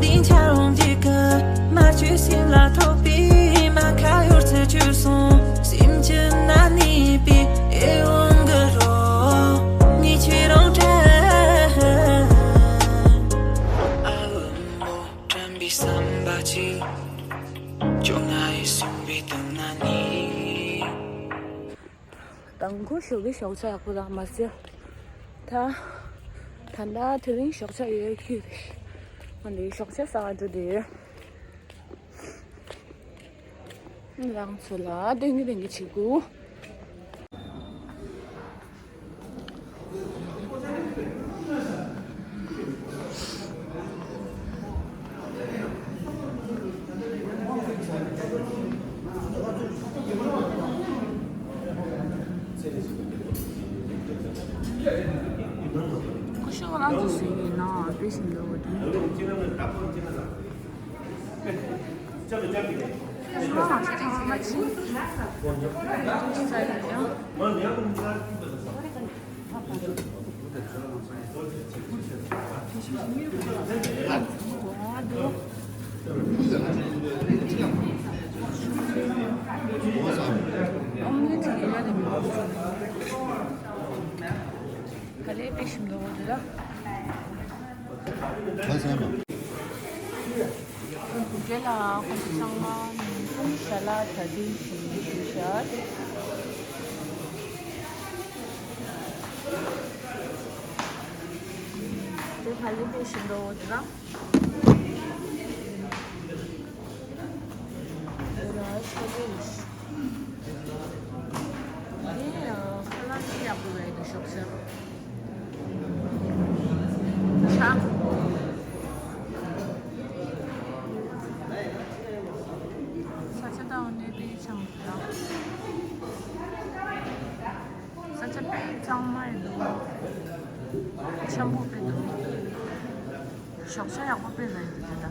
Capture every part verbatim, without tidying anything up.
དེང་ཆར་འོང་གཅིག་གི་མ་བཅོས་སེམས་ལ་ཐོགས་པའི་མ་ཁ་གཡོར་ཚུལ་བཅོས་སོང་། སེམས་ཀྱི་ན་ནི་པའི་ཨེ་འོང་གི་རོ་ངས་ཁྱེད་རང་དྲན། ཨ་འོ་མོ་དྲན་པའི་བསམ་པ་གཅིག་བཅོ་ལྔ་ཡི་སུན་པའི་དུས་ན་ནི། དང་པོ་ཞོགས་ཀས་ཞོགས་ཇ་ཡག་པོ་རག་མ་ཟེར། ད་ད་ལྟ་དེ་རིང་ཞོགས་ཇ་ཡོད་ཁུལ་རེད། ང་འདི་ཞོགས་ཇ་ཟ་བ་འགྲོ་དེ་ཡོད། རང་ཚོ་ལ་སྟོན་གི་སྟོན་གི་བྱེད་དགོས། ཀུ་ཤུ་ག་ལ་འདུག་ཟེར་གྱི་ན་དཔེ་ཞིམ་འདུག་གོ་དེ། ཤ་མ་ཆ་ཚང་མ་ཅི་ས་ཡོད་ཀྱང་། ཨོམ་ལེ་ཊི་ཡོད་རེད་མ། ག་ལེ་དཔེ་ཞིམ་འདུག་འོ་དེ་ལ། ཁ་སང་ལ། དེ་ལ་ཁོང་ཚོ་ཚང་མ་ནས་ཞལ་ལག་གྲ་སྒྲིག་བྱེད་ཞུ་ཤག་དེ་ག་ལེ་དཔེ་ཞིམ་འདུག་འོ་དེ་ལ། དེ་ལ་ཆ་ལེ། འདི་ཁ་ལག་ཅིག་ཡག་པོ་རེད་འདུག་ཤོག་ཟེར། ཆ། ས་ཆ་དང་གནས་པའི་ཆང་དང་། ས་ཆ་དཔེ་གཙང་མ་རེད་འདུག་ཆེན་པོ་དཔེ་འདུག་ཞོགས་ཇ་ཡག་པོ་དཔེ་རེད་འདུག་ད།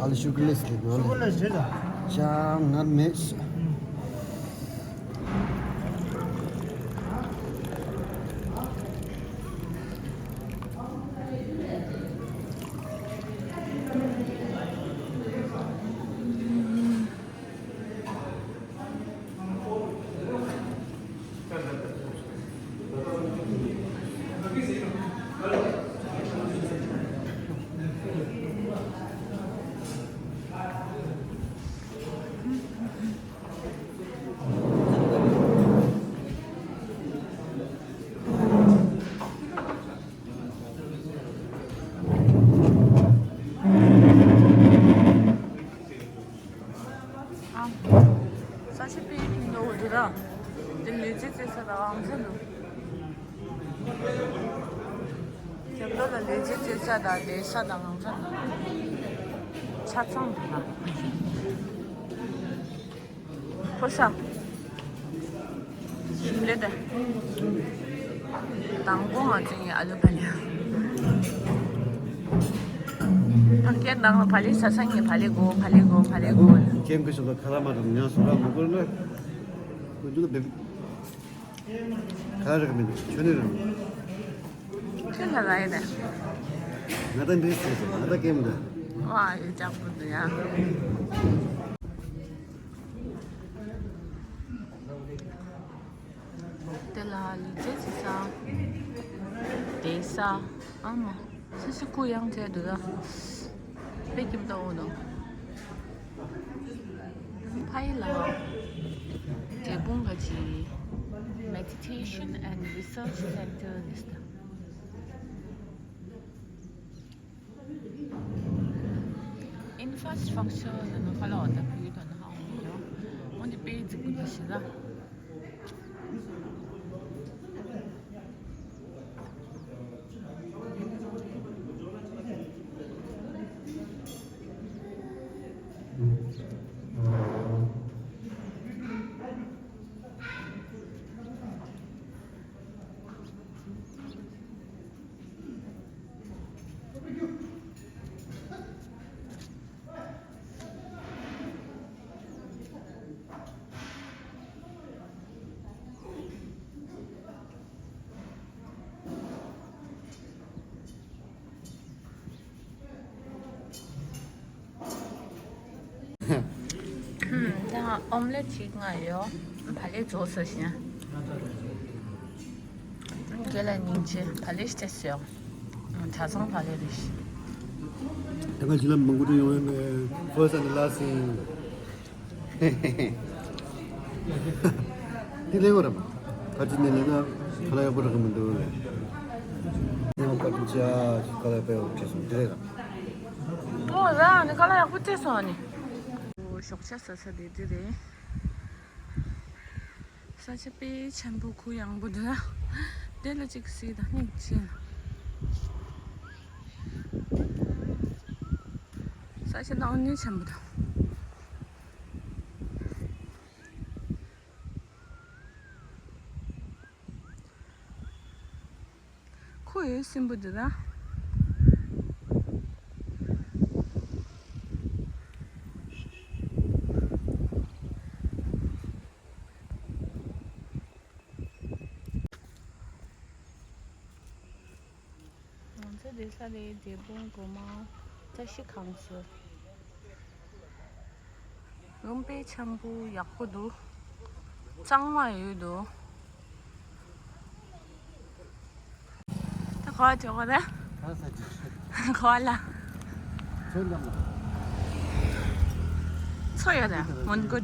ཨ་ལ་ཤུ་གུ་ལེ་སི་ལེ་གོ་ལེ། ཤུ་གུ་ལེ་སི་རེད་ད། ཤ་ངར་མེད། ས་ཆ་དཔེ་ཁྱིམ་ནོར་བུ་དུ་ར། དེ་ལུས་རྩལ་རྩེད་ས་དང་ཨང་ཚ་འདུག་རྒྱབ་ལོགས་ལ་ལུས་རྩལ་རྩེད་ས་དང་བསྡད་ས་དང་ཨང་ཚ་འདུག་ཆ་ཚང་འདུག་ན། ཕོ་ས། ཞིམ་ལེ་ད། དང་པོ་ང་ཚོ་ཡི་ཨ་ལུ་ཕ་ལི། ཕ་སྐད་ནང་ལ་ཕ་ལི་ས་སང་ངི་ཕ་ལི་གོ་ཕ་ལི་གོ་ཕ་ལི་གོ། ཁྱེད་ཀྱི་སོ་ལ་ཁ་ལ་མ་དང་ཉ་སོ་ར་མ་གོ་ན། ཁོ་ཚོ་ལ་བེབ། ཁ་རག་མི་འདུག་ཆོ་ནི་རང་། ཁྱོད་ལ་ར་ཡི་ད། ང་ད་འདྲི་སོ་སོ་ང་ད་སྐད་མི་འདུག་ཝ་ཡི་ཅག་པོ་འདུག་ཡ། དེ་ལ་ལུས་རྩལ་རྩེད་ས། བསྡད་ས། ཨ་མ། སུ་སུ་སྐུ་ཡང་བྱས་འདུག་ད། དཔེ་ཁྱིམ་ལྟ་བུ་འདུག་ཕ་ཡི་ལ། འབྲས་སྤུངས་ག་ཅི། Meditation and Research Center ལིས་ད། Infrastructure ལ་ནི་ཁ་ལོ་ད་བུའི་ད་ནི་ཧ་འོང་མི་ཡོང་། འོན་ཏེ་དཔེ་རྫིག་པོ་ད་ཞི་ལ། ཨོམ་ལེ་ཅིག་ང་ཡོད། བག་ལེབ་རྫོགས་སོང་ཤག་རྒན་ལགས་སྙིང་རྗེ། བག་ལེབ་སྟེར་སོང་། གྲྭ་ཚང་བག་ལེབ་རེད་ཤག་དེ་སྔ་ཞིག་ལ་མང་པོ་ཡོང་ཡོད་མེད། First and last thing. འདི་ལས་བར་ཁ་ཅིག་ནས་ལས་ན་ཁ་ལག་ཡག་པོ་རག་གི་མི་འདུག་ལས། ནས་མ་བཀའ་དྲིན་ཆེ། ཁ་ལག་དཔེ་ཡག་པོ་བྱས་སོང་། འདི་རེད་ལ། ཨོ་ར་ནི་ཁ་ལག་ཡག་པོ་སྟེར་སོང་ནི། ཨོ་ཞོགས་ཇ་ཟ་ས་དེ་འདི་རེད། ས་ཆ་དཔེ་ཆེན་པོ་གུ་ཡངས་པོ་འདུག་ལ། དེ་ལ་ཅིག་གཟིགས་དང་ནི་ཅི། ས་ཆ་ནང་ནི་ཆེན་པོ་འདུག་ཁོ་ཡོད་སྲིན་པོ་འདི་ལ། ང་ཚོ་བསྡད་ས་དེ་འབྲས་སྤུངས་སྒོ་མང་བཀྲ་ཤིས་ཁང་ཟེར། ལུང་པའི་ཆེན་པོ་ཡག་པོ་འདུག་གཙང་མ་ཡོད་འདུག་ད་ག་བ་འགྲོ་གི་རེད། ག་ས་ཅི། ག་བ་ལ། ཚོ་འདམ་ལ། ཚོ་ཡོད་རེད་མོན་གྷོ་ལ།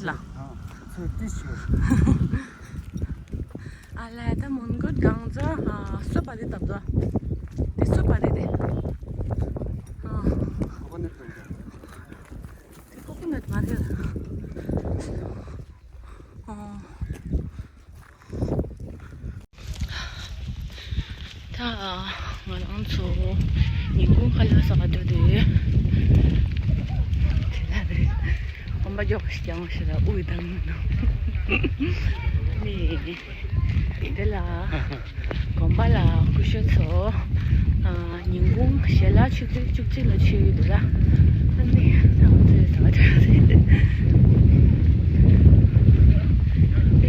ཚོ་ཏི་ཤོ། ཨ་ལ་ད་མོན་གྷོ་གང་ཚ་སུ་པ་རེད་ད་དོ། དེ་སུ་པ་རེད་དེ། ཨ། ཁོ་ནི་དེ་ཀོ་ཀོ་ནཊ་མ་རེད། ཨ། ད་ང་རང་ཚོ་ཉིན་གུང་ཁ་ལག་ཟ་ག་འགྲོ་དུས། དེ་ལ་རེད། གོམ་པ་མགྱོགས་ཤིག་ཀྱང་ཞེ་ལ་དབུགས་བཏང་མི་འདུག་ནི། དེ་ལ་དགོན་པ་ལ་སྐུ་ཞབས་ཚོ་ཉིན་གུང་ཞལ་ལག་ཆུ་ཚོད་བཅུ་གཅིག་ལ་ཆོས་ཡོད་འདུག་ད། ཨ་ནི་ང་ཚོས་ཟ་བ་འདྲ་རེད། དཔེ་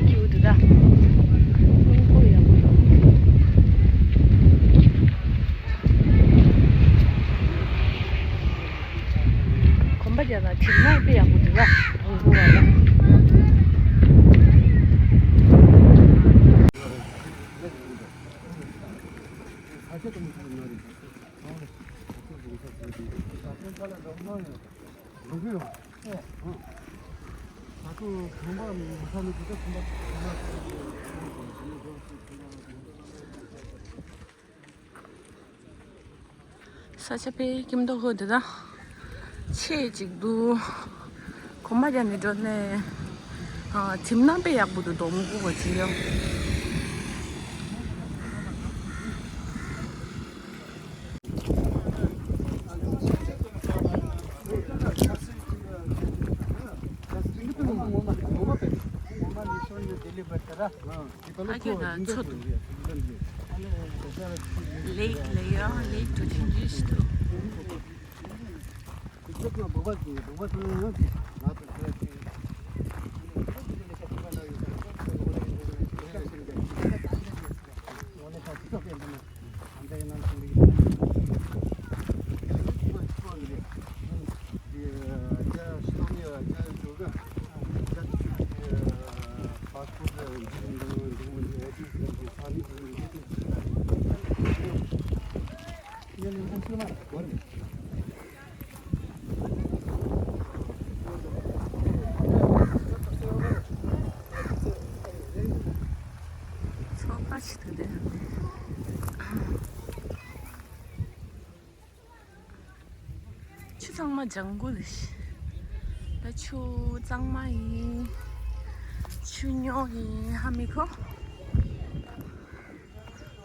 སྐྱིད་པོ་འདུག་ད། རླུང་ཁོག་ཡག་པོ་ཡོད། གོམ་པ་རྒྱག་ན་གྲིབ་ནག་དཔེ་ཡག་པོ་འདུག་ལ། དང་པོ་བ་ལ། ས་ཆ་དཔེ་སྐྱིད་མདོག་ཁ་པོ་འདུག་ད། ཆེ་ཅིག་འདུག་གོམ་པ་རྒྱག་ནས་འགྲོ་ནས། ཨ། གྲིབ་ནག་དཔེ་ཡག་པོ་འདུག་དོམ་ཁུག་ག་ཅིག་ཡོད། ཕ་གི་ལ་མཚོ་འདུག་ལེགས་ལ་ཡང་ལེགས་འགྲོ་བཞིན་རེད་ཤི་ཐུབ། ཚོགས་པ་ཞིག་འདུག་སྟེ། ཆུ་ཚང་མ་ལྗང་གུ་རེད། ད་ཆུ་གཙང་མ་ཡིན། ཆུ་རྙོག་ཡིན་ཧ་མི་གོ།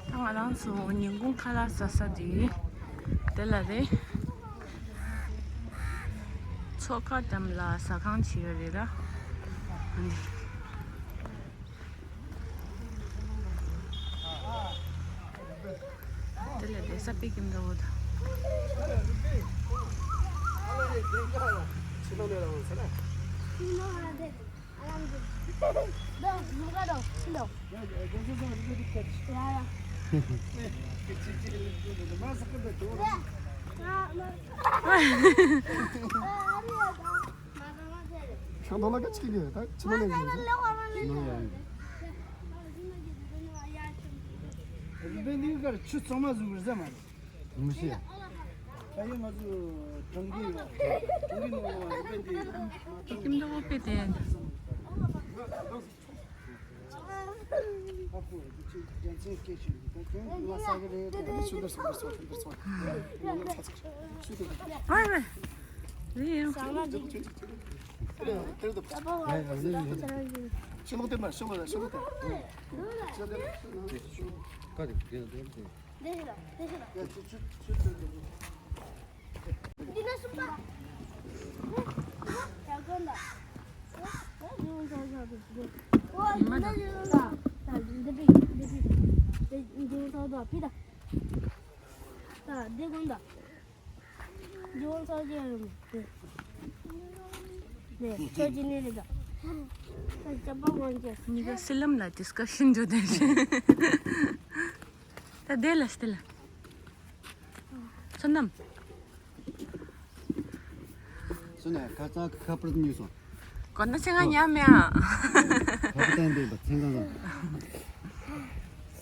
ད་ང་རང་ཚོ་ཉིན་གུང་ཁ་ལག་ཟ་ས་དེ་དེ་ལ་རེད། མཚོ་ཁ་འགྲམ་ལ་ཟ་ཁང་ཅིག་ཡོད་རེད་ལ། ཨ་ནི། དེ་ལ་བསྡད་ས་དཔེ་སྐྱིད་མདོག་པོ་དང་། ཁང་ཐོག་ལ་ཁ་ཅིག་གི་ད་ཕྱི་ནང་ནས་ཡིན། ནང་ཡང་ཡིན། རི་པིན་འདི་གར་ཆུ་གཙང་མ་བཟོ་གི་རེད་ཟེར་མ་རེད། མི་ཤེས། ད་ཡིན་ང་ཚོ་གྲོང་གི་ཡོད། གྲོང་གི་ནང་ལ་རི་པིན་འདི་ཁྱི་ཁྱིམ་དུ་དབུགས་པའི་དེ། ཨ་ཁུ་རྒྱལ་མཚན་སྐད་ཆུ་འདི་ད་ཁྱོད་ལ་ས་གི་རེད་ད། ཤུ་དར་སུ་དར་སུ་དར་སུ། ཨ་མེ། རེད་ཡོད། ཁྱེད་ལོག་དེར་མ་ཤོག་ལ་ཤོག་ལ་དེར། ཁ་དེ་དེ་དེ་དེ། འདི་ན་སུམ་པ། ཡ་གོན་ད། ཉི་མ་དང་། གཉིས་ཀ་སི་ལམ་ལ་ཌིསི་ཀ་ཤན་འགྲོ་དེ་རེད། ད་དེ་ལ་སྟེ་ལ། བསོད་ནམས། བསོད་ནམས་ཁ་ཚ་ཁ་པར་ཉོས་སོང་། གོ་ན་ཚེ་ང་ཉམས་ཡ། ཁ་པར་བཏང་འདུག་པ་ཚེ་ང་ལ།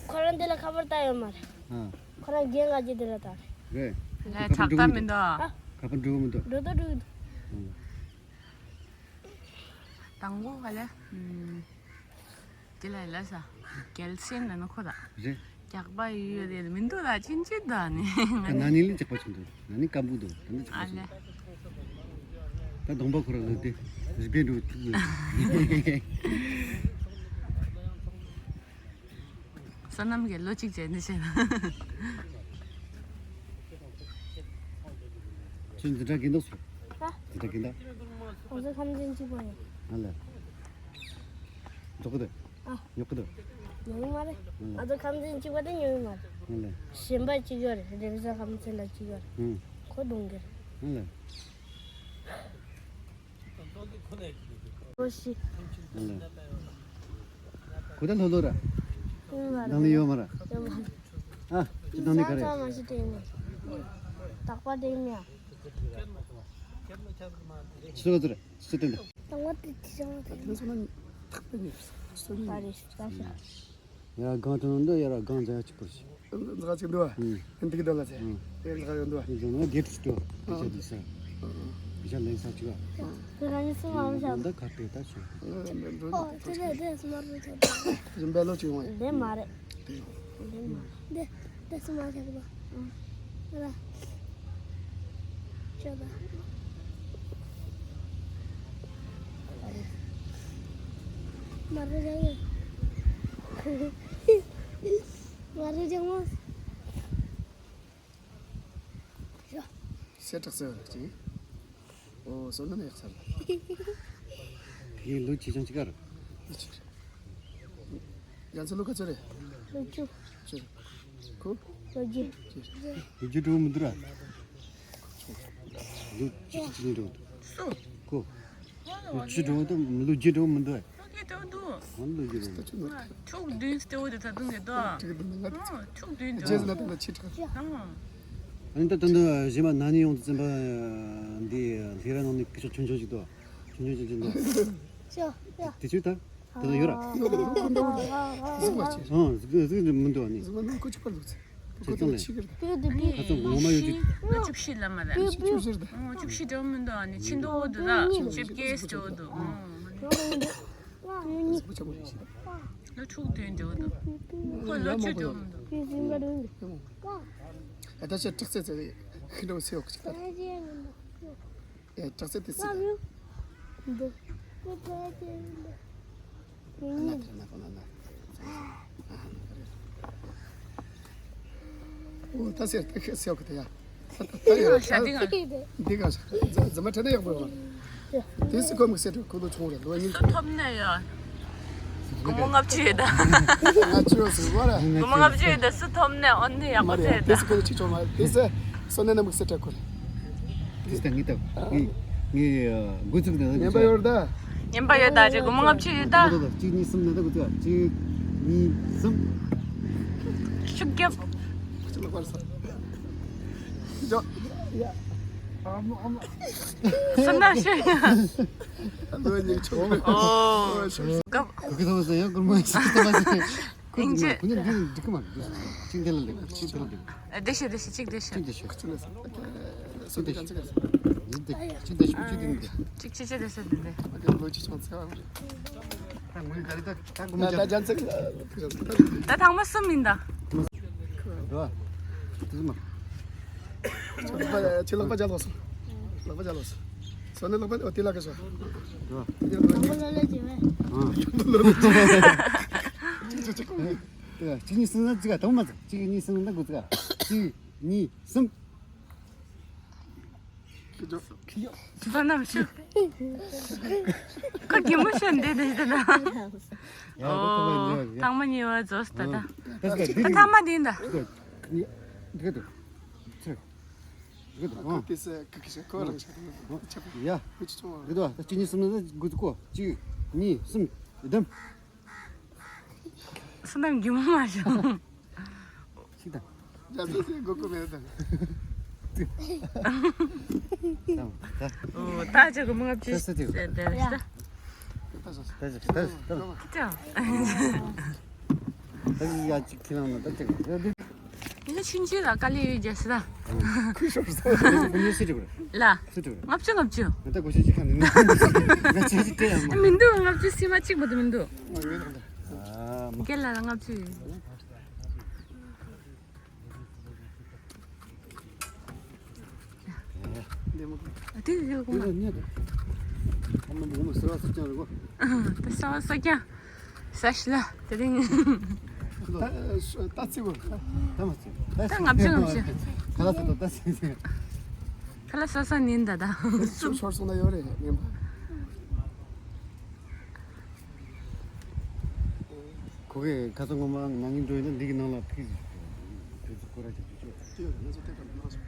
ཁོ་རང་འདི་ལ་ཁ་པར་བཏང་ཡོད་མ་རེད། ཨ། ཁོ་རང་རྒན་ག་ཅིག་འདི་ལ་བཏང་རེད། རེད། ཁ་པར་ཁྲག་འགྲོ་གི་མི་འདུག་ཁ་པར་འགྲོ་གི་མི་འདུག་འགྲོ་ད་འགྲོ་གི་འདུག་དང་པོ་ག་ལེ། དེ་ལ་ལ་ས། རྒྱལ་སེང་ན་ནི་ཁོ་ད། རེད། རྒྱག་པ་ཡོད་རེད་མི་འདུག་ད་ཕྱིན་ཆད་ད་ནི། ད་ན་ནིང་ལས་རྒྱག་པ་བྱུང་འདུག་ན་ནིང་སྐམ་པོ་འདུག་ད་ནི་རྒྱག་པ་ཨ་བྱུང་ལེ། འདུག་ད་གདོང་པ་ཁོ་ར་ལོ་དེ་རི་པིན་འགྲོ་ཐུག་འདུག་བསོད་ནམས་ཀྱིས་ལོ་གཅིག་བྱས་ནས་བྱས་ན། ཁྱོད་འཛིན་གྲྭ་གི་འདུག་སོ། ཧ། འཛིན་གྲྭ་གི་འདུག་ང་ཚོ་ཁམས་ཚན་གཅིག་པ་ཡིན། ང་ལ། འགྲོ་གི་འདུག་ཨ། ཉོ་གི་འདུག་ཉོ་གི་མ་རེད། ང་ལ། ང་ཚོ་ཁམས་ཚན་གཅིག་པ་དེ་ཉོ་གི་མ་རེད། ང་ལ། གཞན་པ་གཅིག་ཡོད་རེད། རེབ་གཟའ་ཁམས་ཚན་ལ་གཅིག་ཡོད་རེད། ཧུམ། ཁོ་གདོང་གི་རེད། ང་ལ། ཨོ་ཤི། ཁོ་ད་ལྷོ་ལྷོ་ར། ཡོད་མ་རེད། ནང་ལ་ཡོད་མ་ར། ཡོད་མ་རེད། ཨ། ཁྱོད་ནང་ལ་ག་རེ། ས་མ་ཤི་དྲན་ནས། རྟག་པར་དྲན་ནས། ཆུ་ཚོད་ག་ཚོད་རེད། ཆུ་ཚོད་བསྟན་ད། དང་པོ་དེ་དེ་ཚོ་ན་ཐག་པ་ཉེ་སོ་ཉེ། ད་རེས་ད་ཤི། ཡ་གང་དྲན་འདི་ཡ་ར་གང་ཅན་ཡ་གཅིག་པུར་ཤི། འཛག་ཅིག་འདུག་བ། ཨུམ། འདི་གི་འདུག་ལ་ཚེ། ཨུམ། དེ་ལ་ཡོད་འདུག་བ། དེ་ལ་གེ་ཏི་སི་འདུག་བ། ཨུམ། དེ་ལ་ལེན་ས་ཅིག་བ། དེ་ལ་ཡིན་སུ་མ་བྱ། འདི་ཁ་ཏེ་ད་ཆུ། འདི་འདི་འདི། ཨོ་དེ་ལས་དེ་སུ་མ་རུ་ཚོ། རིམ་པས་ལོ་ཅིག་འོང་ཡ། དེ་མ་རེད། དེ་མ་རེད། དེ་དེ་སུ་མ་བྱ་གི་བ། ཨུམ། དེ་ལ། ཅོ་ད། མ་རུ་ཅང་མ། མ་རུ་ཅང་མ། ཤོ། སེ་དྲག་སེ་བ་ཅིག་ཨོ་བསོད་ནམས་ཡག་ས་རེད། ཡིན་ལོ་ཆེ་ཆུང་ཅི་ག་རེད། ཡང་ཚེ་ལོ་ག་ཚོད་རེད། ལོ་བཅུ། བཅུ། ཁོ། ལོ་བརྒྱད། ལོ་བརྒྱད་འགྲོ་མི་འདུག་ར། ལོ་བཅུ་གཅིག་ནས་འགྲོ་འདུག་སོ། ཁོ། ལོ་བཅུ་འགྲོ་འདུག་ལོ་བརྒྱད་འགྲོ་མི་འདུག་ལོ་བརྒྱད་འགྲོ་འདུག་ང་ལོ་བརྒྱད་འགྲོ་འདུག་ཕྱུགས་བདུན་སྟེ་འོ་དེ་ད་དུང་གི་འདུག་ཕྱུགས་བདུན་འདུག་རྗེས་ལ་དེ་ལ་ཆེ་དྲགས། ཨ་ནི་ད་ད་འདི་རྗེས་མ་ན་ནིང་ཡོང་དུས་ཙམ་པ་འདི་ལྷས་ར་ནང་ནས་སྐད་ཤོག་ཆུང་ཆུང་ཞིག་འདུག་ཆུང་ཆུང་ཆུང་ཆུང་འདུག་ཤོ་ཡ། དེ་ཆུ་ད། དེ་ན་ཡོད་ར། གཟིགས་པ་ཅིག་ཨང་གཟིགས་གཟིགས་མི་འདུག་ཨ་ནི། གཟིག་མ་ནི་ཁོ་ཆུ་པར་འདུག་ཚེ། ཁོ་ཆུ་པར་ལ། ཁ་ཚང་ངོ་མ་ཡོད་ཅིག་ལོ་བཅུ་བཞི་ལ་མ་རེད། བཅུ་བཞི་རེད། ཨང་བཅུ་བཞི་འགྲོ་མི་འདུག་ཨ་ནི་ཆེ་འདུག་འོ་འདུག་ར་ཆེ་བརྒྱད་འགྲོ་འདུག་ཨང་། གཟིག་པ་ཆེན་པོ་རེད། ལོ་དྲུག་བདུན་འགྲོ་འདུག་ཁོ་ལོ་བཅུ་འགྲོ་མི་འདུག་ཨ་ད་ཆ་དྲག་ཚེ་ཚེ་ཁི་འགྲོ་ཚེ་འོག་ཅིག་ད། ཨེ་དྲག་ཚད་དེ་ཚིག་འདི། ཨ་ན་དེ་ན་ཁོ་ན་ན། ཨོ་ད་སེར་ད་ཁེ་སེ་ཡོག་དེ་ཡ། ད་ད་ཡ། ཤ་འདི་ག་འདི་ག་ཟ་མ་ཁྲ་ན་ཡག་པོ་ཡོང་། དེ་སི་ཁོ་མི་སེ་ཁོ་ལོ་ཆུང་རེད་ལོ་གཉིས། སུ་ཐོབ་ནས་ཡ། སྒོར་མོ་ལྔ་བཅུ་ཡོད་ད། ང་ཅི་ཡོད་ཟེར་བ་ར། སྒོར་མོ་ལྔ་བཅུ་ཡོད་ད་སུ་ཐོབ་ནས་ཨོ་ནི་ཡག་པོ་མ་རེད་ཟེར་ད། དེ་སི་ཁོ་ལོ་ཆེ་ཆུང་མ་དེ་སི་སོ་ནས་ནམ་གི་སེ་ཁྲ་ཁོ་རེད། དེ་ལྟ་ངས་ལྟ། ངས་ངས་འགོ་ཚུགས་ནས་ངན་པ་ཡོད་ད། ངན་པ་ཡོད་ད་ཅེ་སྒོར་མོ་ལྔ་བཅུ་ཡོད་ད། གཅིག་གཉིས་གསུམ་ནས་ད་འགོ་ཚུགས། གཅིག་གཉིས་གསུམ། ཤུགས་རྒྱབ། ཅི་ལ་པར་ས། ཇོ། ཡ། སུམ་རྟགས་ཤོད་ཡ། ཨོ། སྐབས། གུ་གུ་ཐོག་ཟེར་ཡང་གུར་མ་ཞིག་ཐོག་ཟེར། ཁུར་ཨིན་ཇི། ཁུར་འདི་འགྲིག་གི་མ་རེད། གཅིག་འདི་ལ་ལེགས། གཅིག་འདི་ལ་ལེགས། བདེ་ཤོད། བདེ་ཤོད། གཅིག་བདེ་ཤོད། གཅིག་བདེ་ཤོད། གཅིག་བདེ་ཤོད། གཅིག་བདེ་ཤོད། གཅིག་བདེ་ཤོད། གཅིག་བདེ་ཤོད། གཅིག་བདེ་ཤོད། གཅིག་བདེ་ཤོད། ད་ངོས་ག་རེ་ད། ད་ཐང་མ་གསུམ་ཡིན་ད། རོ། དེ་མ། ཁྱེད་ལག་པ་སྦྱར་ལོག་སོང་། ལག་པ་སྦྱར་ལོག་སོང་། སོ་ནི་ལག་པ་འོ་དེ་ལ་ག་ཤོ། རོ། གཅིག་གཉིས་གསུམ་ན་གཅིག་ག་དང་མ་ཚ། གཅིག་གཉིས་གསུམ་ན་འགོ་ཚུགས། གཅིག་གཉིས་གསུམ། བསོད་ནམས་ཤོད། ཁོ་གད་མོ་ཤོད་འདི་འདི་འདི་ན། ཡ། ཨོ། ཐང་མ་གཉིས་པ་རྫོགས་ད་ད། ད་ཐང་མ་འདི་འདྲ། འདི་འདི་འདི། ཁུ་ཏི་སེ་ཁུ་ཁི་སེ་ཁོ་རང་ཆ་ཏི་ཆ་པ། ཡ། ཁུ་ཆུ་ཆུང་བ། འདི་དོ་ད་གཅིག་གཉིས་གསུམ་ན་འགོ་ཚུགས་གོ། གཅིག་གཉིས་གསུམ། བསོད་ནམས། སུ་ནམ་རྒྱུ་མ་མ་བྱུང་། ཤི་ད། རྒྱ་མཚོ་སེ་གོ་གོ་མེད་ད། ཨོ། ད་ཅི་གོ་མ་ངབ་ཅི། ད་ད་ད་ད་ད། ད་ད་ད་ད། ཅི། ད་ཡ་ཅིག་ཁྱེད་རང་ན་ད་ཅིག་ཡོད་དེ། ཉི་ཤུ་ཆུང་ཆུང་ལ་དཀའ་ལས་ཡོད་རྒྱ་སི་ད། ཁུ་ཤོར་སོང་། ཁུ་ཉོ་སི་ཏྲི་བ། ལ། སི་ཏྲི་བ། ལྔ་བཅུ་ལྔ་བཅུ། ང་ད་གོ་ཤེས་ཅི་ཁ་ནི་ང་ཅི་ཅི་ཏྲེ་ཡ་མ། མི་འདུག་ལྔ་བཅུ་སི་མ་གཅིག་མ་དུ་མི་འདུག་ཨ་མ། རྒྱ་ལ་ལྔ་བཅུ་ཡོད། ཨ་དེ་ཡོད་གོ་མ། ཨ་མ་ངོ་མ་སེ་བ་སུ་ཅང་རེད་གོ། ཨ་ད་སེ་བ་སུ་ཅང་། ས་ཤི་ལ་དེ་རིང་། ད་ད་ཚི་བ། ད་མ་ཚི། ད་ང་བཅུ་ང་བཅུ། ཁ་ལ་ས་ད་ད་ཚི་ཚི། ཁ་ལ་ས་ས་ནིན་ད་ད། ཤོར་ཤོར་སོང་ན་ཡོད་རེད་ངན་པ། ཁོ་གིས་ཁ་སང་ངོ་མ་ནང་གི་འགྲོ་ཡིན་ན་འདི་གི་ནང་ལ་ཕིག་ཕིག་ཁོ་ར་ཅིག་ཅིག་ཅིག་ཡོད་རེད། ང་ཚོ་དེ་ལྟར་མ་སོང་།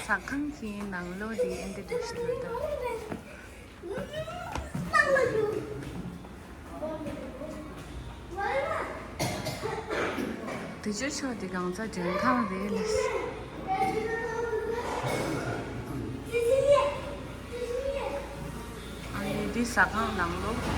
ཟ་ཁང་གི་ནང་ལོགས་དེ་ཨེ་འདྲ་འདྲ་ཞིག་འདུག་ད། དེ་ཚོའི་ཕྱོགས་དེ་གང་ཚ་མགྲོན་ཁང་རེད་ལ། ཨ་ནི་འདི་ཟ་ཁང་ནང་ལོགས།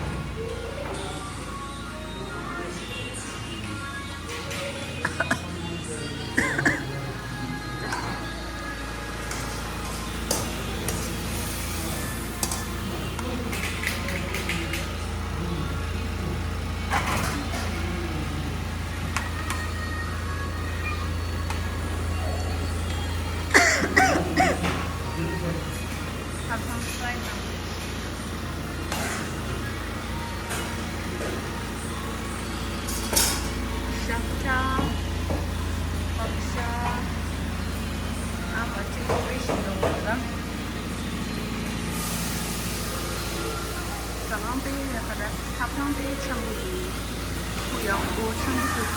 ཤ་ཁྲག་ཤ་ཁྲག་ཨ་མ་གཅིག་པོ་དཔེ་ཞིག་འདུག་ད། ཟ་ཁང་དཔེ་ཡག་ག་རེད། ཐབ་ཚང་དཔེ་ཆེན་པོ་འདུག་ཁུ་ཡག་པོ་ཆེན་པོ་འདུག་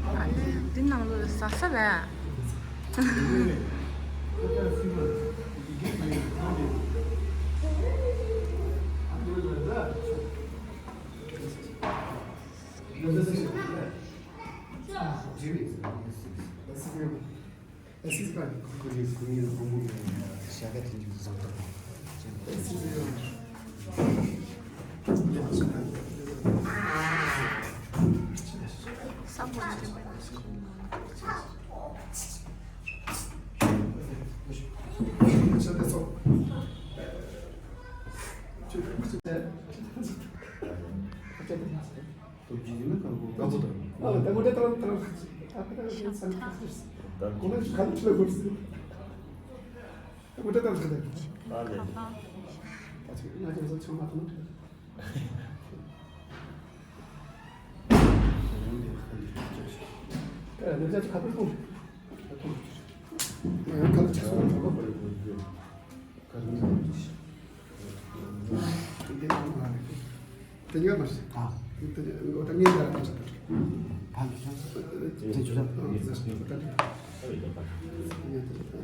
ཨ་ལེ། འདི་ནང་ལོགས་ལ་ཟ་ས་རེད། དེ་ཉོ་མ་ཤེས། ཨ། དེ་ཉོ་ད་ངས་ད་ར་ཐམས་ཅད་ད། ཕ་གི་ཤ་ཚ། དེ་ཇུ་ས། ཨ་ཙི་ཙི་ད་ད། ངས་ད་ད་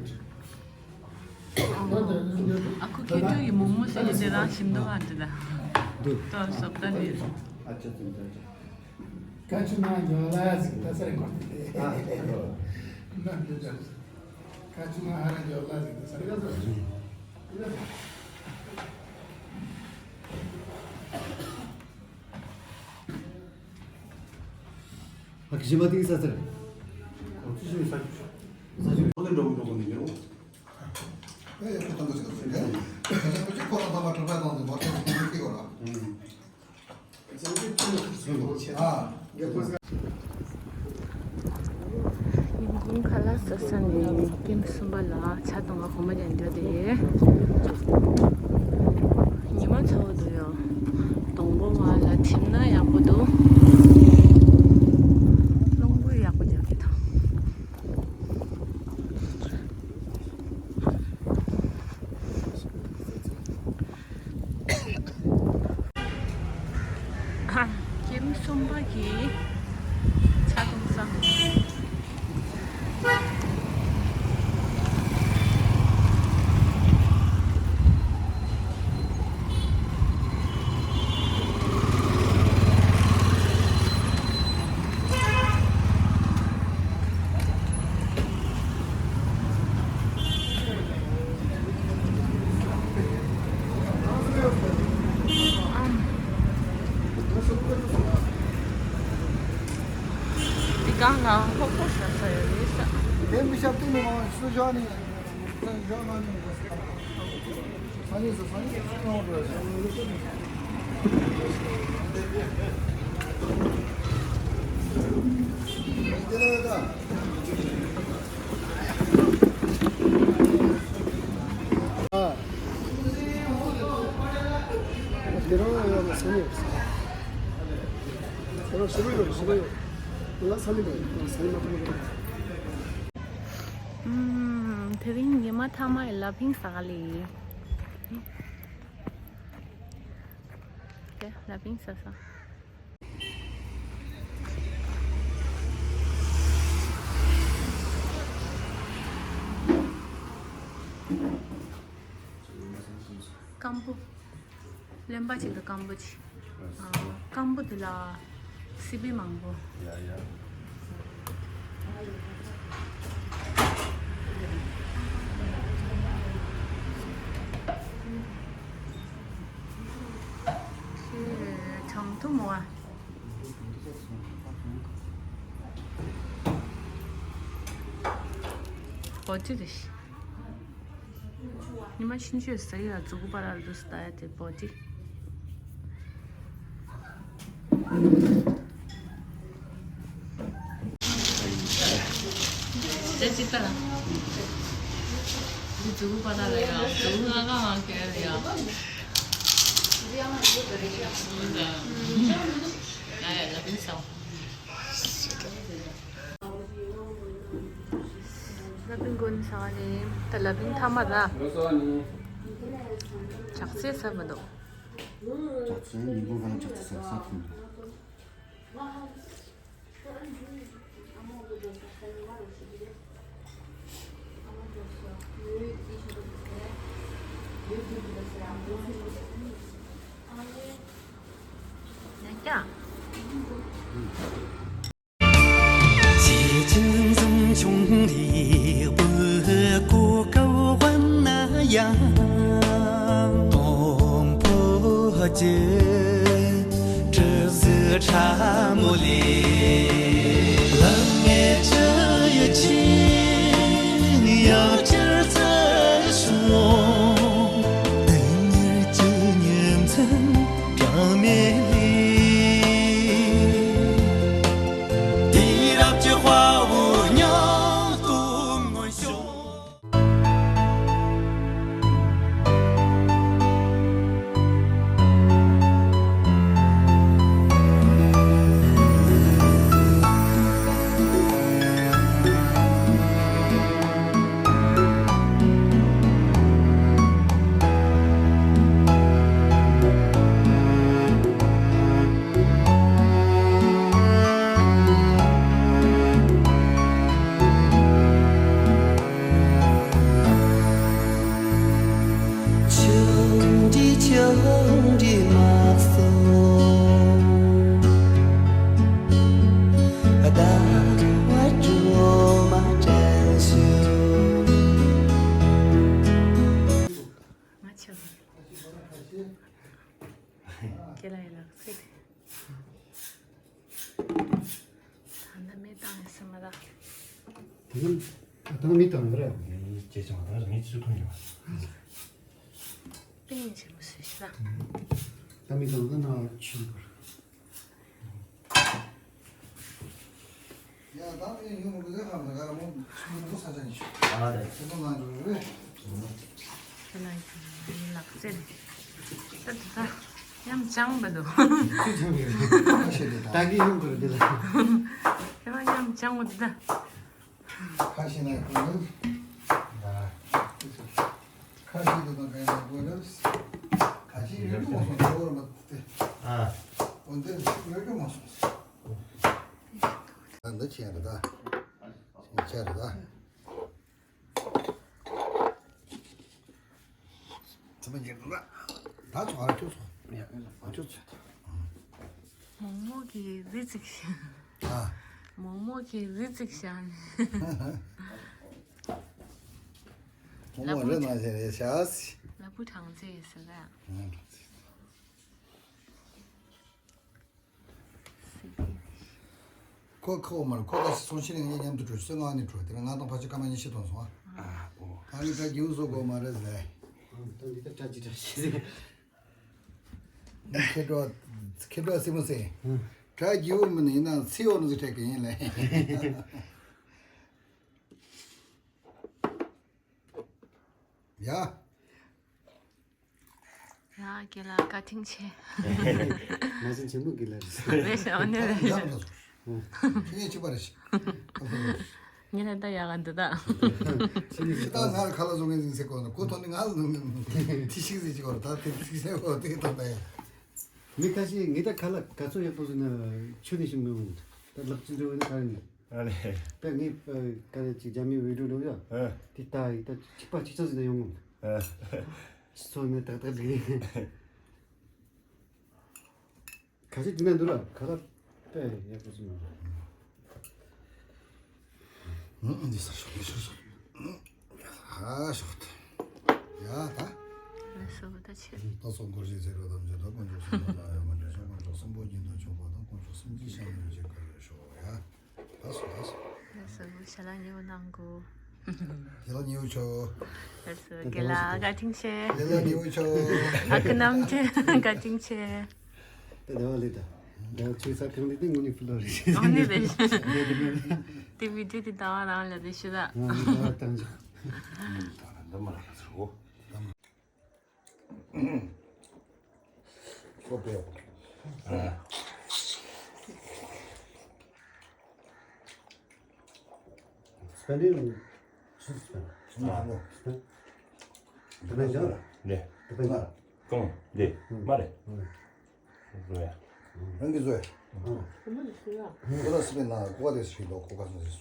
ད། ཨ་ཁུ་ཁྱེད་ཚོ་ཡི་མོག་མོག་ཟེར་ནི་དེ་རང་ཞིམ་འདུག་ཨ་འདི་ད། འདུག་ཏོ་སོབ་ད་ནི། ཨ་ཅག་ཙི་ད་ཅག་ཀ་ཆུ་ན་འཇོག་ལ་ཟིག་ད་སར་གོ། ཨ་ཨ། ན་འདི་ད། ཁ་ཆུ་ན་ཧ་ར་འཇོག་ལ་ཟིག་ད་ས་རེད། ཨ་ཁི་ཤི་མ་ཏིག་ས་ཚར། ཨོ་ཚི་ཤི་ས་ཆུ་ས་ཆུ་ཁོ་ནས་འགྲོ་གི་འགྲོ་གི་མི་འགྱུར། ཨེ་ཁོ་ཐང་གི་ཟིག་ད་ཟིག་ད་ཁོ་ཆུ་ཁོ་ར་ད་མ་གྲོད་པ་དང་ཟིག་མ་གྲོད་པ་ཁོ་ནས་ཁི་གོ་ར། ཨུམ། ཉིན་གུང་ཁ་ལག་ཟ་ས་ནས་ཀེམ་གསུམ་པ་ལ་ཇ་འཐུང་ག་གོམ་པ་རྒྱག་འགྲོ་དེ། ཉི་མ་ཚ་བོ་འདུག་ཡོ། སྡོང་པོ་བ་ལ་ཐིམ་ན་ཡག་པོ་འདུག་རླུང་བུ་ཡག་པོ་རྒྱག་གི་འདུག་ཨ། ཀེམ་གསུམ་པ་གི་ཇ་འཐུང་ས། འདི་སྒང་ལ་ཧོ་ཧོ་ཤ་ཚ་ཡོད་རེད་ཤག་དེ་མི་ཤ་དེ་མི་མང་སུ་བཞག་ནས་ཡང་བཞག་ན་ནི། ཨུམ། དེ་རིང་ཉི་མ་མཐའ་མ་ཡི་ལ་ཕིང་ཟ་ག་ལི། དེ་ལ་ཕིང་ཟ་ས། སྐམ་པོ། རློན་པ་ཅིག་དང་སྐམ་པོ་ཅིག་ཨ། སྐམ་པོ་དེ་ལ་སི་པན་མང་པོ། ཡ་ཡ། ཁྱེད་གྲང་ཐུང་མོ་ཨ། པོ་ཏི་རེད། ཉི་མ་ཕྱིན་ཆད་ཟ་ཡ་མཛུ་གུ་པ་ར་རུ་སྟ་ཡ་དེ་པོ་ཏི། ཙེ་ཙི་པ་ལ། འདི་མཛུ་གུ་པ་ར་ལ་ཡ། མཛུ་གུ་ང་ག་ང་ག་ལ་ཡ། ཡ་ཡ་ལ་ཕིང་ཟ། ལ་ཕིང་གོན་ས་ནི་ད་ལ་ཕིང་ཐ་མ་ར། ལོ་སོ་ནི། ཇག་རྩི་ཟ་མི་འདུག་ཇག་རྩི་ཉིན་གུང་གང་ཇག་རྩི་ཟ་ས་ཐུང་འདུག་ཡ་ཀྱ། ཁྱེད་ལ་ཡི་ལག་ཚིག་དེ། ད་ནི་མི་བཏང་ཡིན་སྲིད་མ་ར། དེ་ནི་ད་ནི་མི་བཏང་ཡོད་རེད། ངས་ཅེས་ཀྱང་ད་ངས་ཅི་ཐུབ་ཡོད། ཏིང་ངེ་འཛིན་མོ་ཟེར་ཤི་ལ། ད་མི་བཏང་ན་ན་ཆུ་བར། ཡ་ད་ཨེ་ཡོང་མི་དགོས་ཟེར་ཧམ་ད་ག་ར་མོ་ཆུ་མོ་ས་ཆ་ནས་ཆུ། ཨ་རེད། དེ་མོ་ང་འགྲོ་རེད། ཁྱེད་ལ་ཡི་ལག་རྩེད། ད་ད་ཡང་ཅང་བ་འདུག་ཁ་ཤས་དེ་ད་ད་གི་ཡོང་དགོས་རེད་དེ་ལ། ཁྱེད་ལ་ཡང་ཅང་བ་འདུག་ད། ཁ་ཤས་ན་ཁོང་ནི། ཁ་ཤས་དེ་དང་ག་ཡང་དགོས་རེད། ཁ་ཤས་ཡོད་རྒྱུ་མ་སོང་ཟེར་བ་རེད་མ་དེ། ཨ། འོན་ཏེ་ཡོད་རྒྱུ་མ་སོང་ཟེར། ད་འདི་ཆེ་རེད་ད། ཆེ་རེད་ད། ཚང་མ་ཉེར་དགུ་ལ། ད་ཚོ་ཨ་ཁྱོད་ཚོ། ཡ་ཨ་ཁྱོད་ཚོ། མོག་མོག་གི་རི་ཙིག་ཤ། ཨ། མོག་མོག་གི་རི་ཙིག་ཤ་ནི། མོག་མོག་རི་ནང་བཞིན་རེད་ཤག་ལ་བུ་གྲང་ཙེ་ཡིན་ཟེར་ལ། ཨ། ཁོ་ཁོ་མར་ཁོ་ད་སོང་ཕྱིར་ངས་མཉམ་དུ་འགྲོ་སོང་ང་ནི་འགྲོ་དེ་ང་དང་ཕ་ཆ་ཀ་མ་ཉི་ཤི་ཐོང་སོང་ཨ། ཨ་ཨོ། ད་ནི་ད་རྒྱུན་བཟོ་དགོས་མ་རེད་ཟེར། ད་འདི་ད་ཅ་ཅི་ད་ཤི་ཟེར། ཁེ་འགྲོ་ཁེ་འགྲོ་སི་མོ་སེ། ད་རྒྱུན་མི་ནི་ཡིན་ན་ཚི་འོ་ནི་ཟི་ཁྲེག་གི་ཡིན་ལེ། ཡ། ཡ་རྒན་ལགས་བཀའ་དྲིན་ཆེ། མ་སེམས་ཆེན་པོ་རྒན་ལགས་རེད། རེད་ཤག་ཨ་ནི་རེད། ཡག་པོ་འདུག་ཁྱེད་གཉིས་གཅིག་པ་རེད་ཤག་ངས་ལས་ད་ཡག་ག་འདུག་ད། ཁྱེད་གཉིས་ད་ང་ལ་ཁ་ལག་བཟོ་མཁན་ཡིན་ཟེར་གོ་ནོ་གོ་ཐོག་ནས་ང་ལ་ནོ་ངས་ཐི་ཤིག་ཟེར་གྱི་གོ་ད་ཐི་ཤིག་ཟེར་གོ་དེ་གི་ཐོག་ད་ཡ། མི་ཁ་ཤས་ངས་ད་ཁ་ལག་ག་ཚོད་ཡག་པོ་བཟོས་ན་ཆུ་ནས་ཤིང་མི་འོང་། ད་ལག་ཅི་འདྲ་བོ་ཡིན་ན་ག་རེ་ནས། ཨ་ལེ། དཔེ་ངས་ཨ་ག་རེ་ཅིག་རྒྱ་མིའི་བི་ཌིའོ་འགྲོ་ཡ། ཨ། དེ་ལྟ་ཡི་ད་གཅིག་པ་གཅིག་རྐྱང་ཟིན་ན་ཡོང་ངམ། ཨ། སོ་ནས་ཏག་ཏག་འགྲིག་རེད། ཁ་ཤས་དེ་ན་འདུག་ར་ཁ་ལག་དཔེ་ཡག་པོ་ཟིན་མ་རེད། ཨུ་འདི་ས་ཤོག་འདི་ཤོག་ཤོག་ཨ་ཤོག་ཡ་ད། ལགས་སོ་ད་ཆེ། ད་སོགས་འཁོར་ཞིག་ཟེར་བ་དམ་བཅའ་ད་དཀོན་མཆོག་གསུམ་ལ་ཡང་མ་འདྲ་ཞིང་དཀོན་མཆོག་གསུམ་པོ་རྒྱུན་དུ་འཇོག་པ་དང་དཀོན་མཆོག་གསུམ་གྱི་ཞབས་ནས་བཞེས་དགོས་པའི་ཤོག་ཡ། ལགས་སོ་ལགས་སོ། ལགས་སོ་ཞལ་ལག་མཉེས་པོ་གནང་གོ། ཞལ་ལག་མཉེས་པོ་ཆོ། ལགས་སོ་རྒན་ལགས་བཀའ་དྲིན་ཆེ། ཞལ་ལག་མཉེས་པོ་ཆོ། ཨ་ཁུ་རྣམ་རྒྱལ་བཀའ་དྲིན་ཆེ། ད་ཟླ་བ་ལས་ད། ཟླ་བ་ཆོས་ས་ཁང་ལས་ཏེ་དངོས་གནས་ཕུལ་བ་རེད། ཨ་ནི་རེད། དེ་བི་ཌིའོ་དེ་ཟླ་བ་རང་ལ་རེད་ཤི་ད། ཨ་ནི་ཟླ་བ་བཏང་ཆོག་ད་ལ་འདི་མ་ལ་ཁ་ཚུར་འོ། ཁོ་པས། ཨ། སྤེན་པའི་སུ་སྤེན། ཨ་ནོ། སྤེན། སྤེན་ཞང་། ལེ། སྤེན་ཞང་། གང་། ལེ། མ་རེད། རོ་ཡ། རང་གི་བཟོས། ཁོ་ལ་སི་པན་ན་ཀོ་དེ་སི་ལོ་ཁོ་ག་སོང་ཟེར་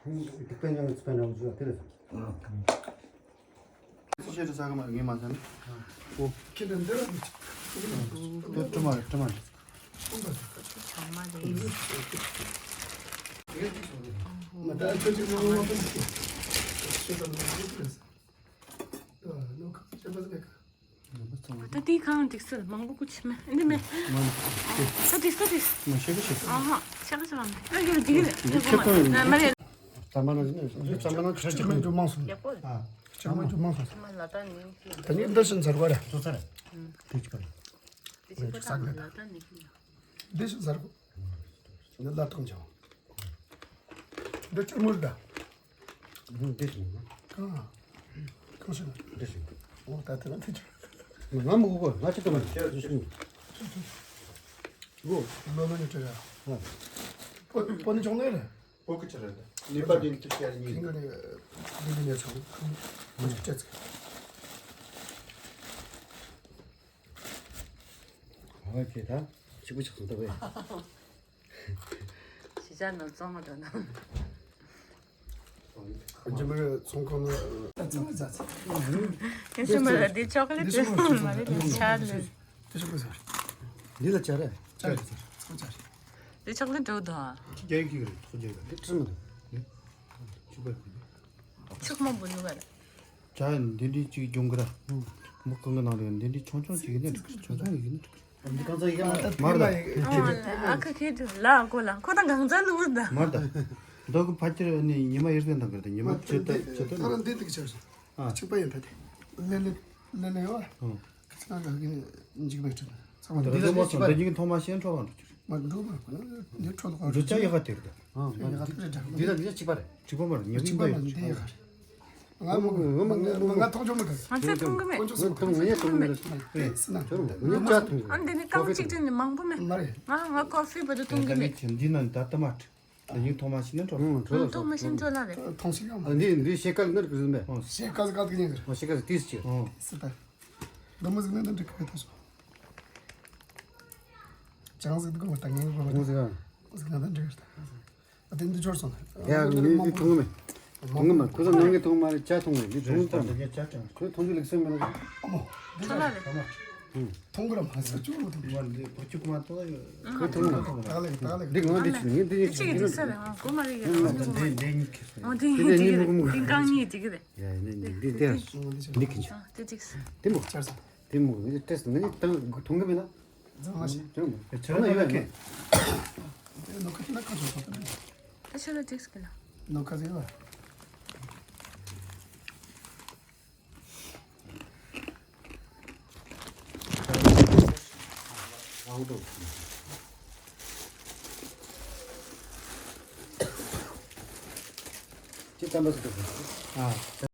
སོང་། སི་པན་ཡང་སི་པན་རང་བཟོས་དེ་རེད། སི་ཤེ་ཏི་ས་ག་མ་ངས་མ་ཟ་ནི། ཨོ། ཁྱེད་དང་འདི་ར་འདི་ཅི། དེ་ཀྲི་མ་རེད་ཀྲི་མ་རེད། ཚང་མ་རེད། མ་ད་ཁྱོད་ཀྱི་ངོ་མ་ཕན་ཚུན་ཁྱོད་ཀྱི་ངོ་མ་ཕན་ཚུན་ཁྱོད་ཀྱི། ད་དེའི་ཁང་འགྲིག་སྲིད་མང་པོ་ཀུ་ཆི་མེད་འདི་མེད། ད་འགྲིག་ད་འགྲིག་ང་ཤེས་ཀྱི་ཤེས། ཨ་ཧ་ཤ་ཁ་ཤ་བ་མེད། ཨ་ཡོད་འགྲིག་རེད་འདི་གོ་མ་མ་རེད། ཙམ་པ་ན་ཙམ་པ་ན་ཁྱེད་ཅག་མི་འགྲོ་མང་སོང་། ཡག་པོ་རེད། ཨ་ཅག་མི་འགྲོ་མང་སོང་། ཚང་མ་ལ་ད་ནི་ད་ནི་འདི་ཤིན་ཚར་བ་རེད། ཚོ་ཚར་རེད། དེ་ཅི་ག་རེད། དེ་ཅི་ག་ད་ལ་ད་ནི་འདི་ཤིན་ཚར་གོ། འདི་ལ་ཐང་ཆང་། འདི་ཅི་མོ་རེད་ད། འདི་ཤིན་གང་། གང་ཤིན། འདི་ཤིན། འོ་ད་དེ་ལ་དེ་ཅི། ང་མ་གོ་གོ་ང་ཅི་ལྟ་མ་ཤེས་ཤིན། གོ། ལོ་ལོ་ནི་དྲི་ར། ཨ། པོ་པོ་ནི་ཅོང་ནི་རེད། པོ་ཀི་ཆ་རེད། ནི་པ་དེ་ནི་དུ་ཤར་ནི། ཁིང་གི་ནི་ལི་ལི་ནི་ཚང་ཁང་ཁོ་ཅི་ཅེ་ཚིག་ཨ་ཁེ་ད་གཅིག་པུ་ཆགས་སོང་ད་བས། གཞིས་ཆགས་ནང་བཙོང་མ་འགྲོ་ན། ཁོ་ཅི་མི་ཚོང་ཁང་ལ་ཚང་མ་ཟ་ཚེ། ཨེ་ཤི་མ་ལ་འདི་ཅོག་ལེ་ཊི་མ་རེད་ཆ་ལེ། འདི་ཆོག་གི་ཟེར། འདི་ལ་ཅ་རེད། ཅ་རེད་ཟེར། ཚོ་ཅ་རེད། འདི་ཅོག་ལེ་ཊི་འགྲོ་དོ། ཁྱི་རྒྱལ་གྱི་རེད་ཚོ་རྒྱལ་གྱི་རེད། འདི་ཁྲིམས་མི་འདུག་ཁྱི་པར་གྱི་རེད། ཆུག་མ་བུ་ནུ་བར། ཅ་འདི་འདྲའི་ཅིག་སྦྱོང་གི་ར། མི་གང་གི་ནང་རེད། འདི་འདྲའི་ཆུང་ཆུང་ཅིག་ཡིན་ན་འགྲིག་ཆུང་ཆུང་ཡིན་ན་འགྲིག་འདི་གང་ཚ་ཡིན་ན་འགྲིག་མར་ད། ཨོ་ཨ་ཁ་ཁེ་དུ་ལ་གོ་ལ་ཁོ་ད་གང་ཚ་ལུག་ད། མར་ད། འདི་གི་ཕ་ཁྱེར་ནི་ཉི་མ་ཡར་ཟེར་འདང་གི་རེད། ཉི་མ་ཕྱེད་ད་ཕྱེད་ད། ད་རང་འདི་འདི་གི་ཆར་སོང་། ཨ། གཅིག་པ་ཡིན་ད་དེ། ལེ་ལེ་ལེ་ལེ་ཡོད། ཨང་། ཁ་ཚ་ག་གི་འཇིག་པའི་ཁྲིད་ཚང་མ་འདི་འདི་ལ་ལ་མོ་གཅིག་པ་སོང་འདི་རེད། གཉིས་ཐོག་མ་ཤེས་འཕྲོ་བ་འགྲོ་གི་རེད། མ་འགྲོ་མ་གོ་འདི་འཕྲོ་ལ་གོ་འགྲོ་ཆ་ཡག་ག་དེ་རེད། ཨང་། ཡག་ག་དེ་རེད། འདི་ལ་འདི་གཅིག་པ་རེད། གཅིག་པ་མ་རེད། ཉི་གཅིག་པ་ཡོད། འདི་ཡག་ག་རེད། ང་མོ་ང་མོ་ང་ཐོག་ཆོ་མི་ག་ང་ཚོས་མཐོང་གི་མེད། དཀོན་མཆོག་གསུམ་ང་ཡང་མཐོང་གི་མེད། ཨེ་སི་ན་ཁྱོད་རང་ང་ཡང་ཅག་མཐོང་གི་ཨ་འདི་ནི་རྐང་གཅིག་སྤྲད་ནས་མང་པོ་མེད། མ་རེད། ང་ང་ཀོ་ཧྥི་བར་དུ་འཐུང་གི་མེད། འདི་ན་ད་ལྟ་མ་འདི་ཐོག་མ་ཤེས་ན་འགྲོ། ཨང་། འགྲོ་ཐོག་མ་ཤེས་འགྲོ་ལ་རེད། མཐོང་ཤེས་ཡོད་མ། ཨ་འདི་འདི་ཤེས་ཀ་ལ་ནར་གི་རིན་པས། ཤེས་ཀ་ཟི་ཀ་ཟི་ཀ་ཉན་གི་རེད། ཤེས་ཀ་ཟི་ཏིས་ཅི། ཨང་། སི་ད། འདི་མོ་ཟིག་ན་འདི་འགྲིག་གི་མེད་ད་སོ། ཅང་ཟིག་འདི་གོ་ད་ངས་གོ་ད། ཟིག་ཟིག་ན་འདི་འགྲིག་གི་རེད། ཨ་དེ་འདི་འབྱོར་སོང་། ཡ་ངས་འདི་མཐོང་གི་མེད། མཐོང་གི་མ། ཁོ་ཚོ་ནང་གི་ཐོག་མ་རེད། ཅག་མཐོང་གི་རེད། འདི་མཐོང་གི་མ། ཁོས་མཐོང་རྒྱུ་ལེགས་སོ་མེད་ན། ཨ་མོ། འདི་ཁྲོ་ལ་རེད། མཐོང་གི་ར་མ་ཟ་ཅུ་རུ་དང་། མ་འདི་བུ་ཅུ་ཀུ་མ་ཏོ་ཡོད། ཁོས་མཐོང་གི་མ། ད་ལེ་ད་ལེ། འདི་ང་འདི་ཅི་ངས་འདི་ཅི་ཅི་འདི་ས་རེད། ཨ་གོ་མ་རེད་ཡ། འདི་འདི་གཉིས་ཁེ། ཨོ་འདི་འདི་གཉིས་འདི་གཉིས་འདི་མུ་གུ་མུ་གུ། འདི་རྐང་གཉིས་འདི་གི་རེད། ཡ་ཡ་འདི་འདི་འདི་འདི་ཁེ། འདི་གི་ཅི། ཨ་འདི་འཇིགས་སོ། འདི་མུ། ཅར་སོང་། དེ་མོ་ངས་སྤྲད་སོང་། ངས་ད་མཐོང་གི་མེད་ན། ཛ་མ་ཤེས། ཁྱོད་མོ་ཁྱོད་མོ་ཡོད་ཀྱི། དེ་ནོ་ཁ་ན་ཁ་ཆོ་ཁ་ད་ཆ་ལ་ཏིག་སྐད་ལ། ནོ་ཁ་ཟེར་བ། ཅི་ཙམ་པ་ཟེར་དུས། ཨ།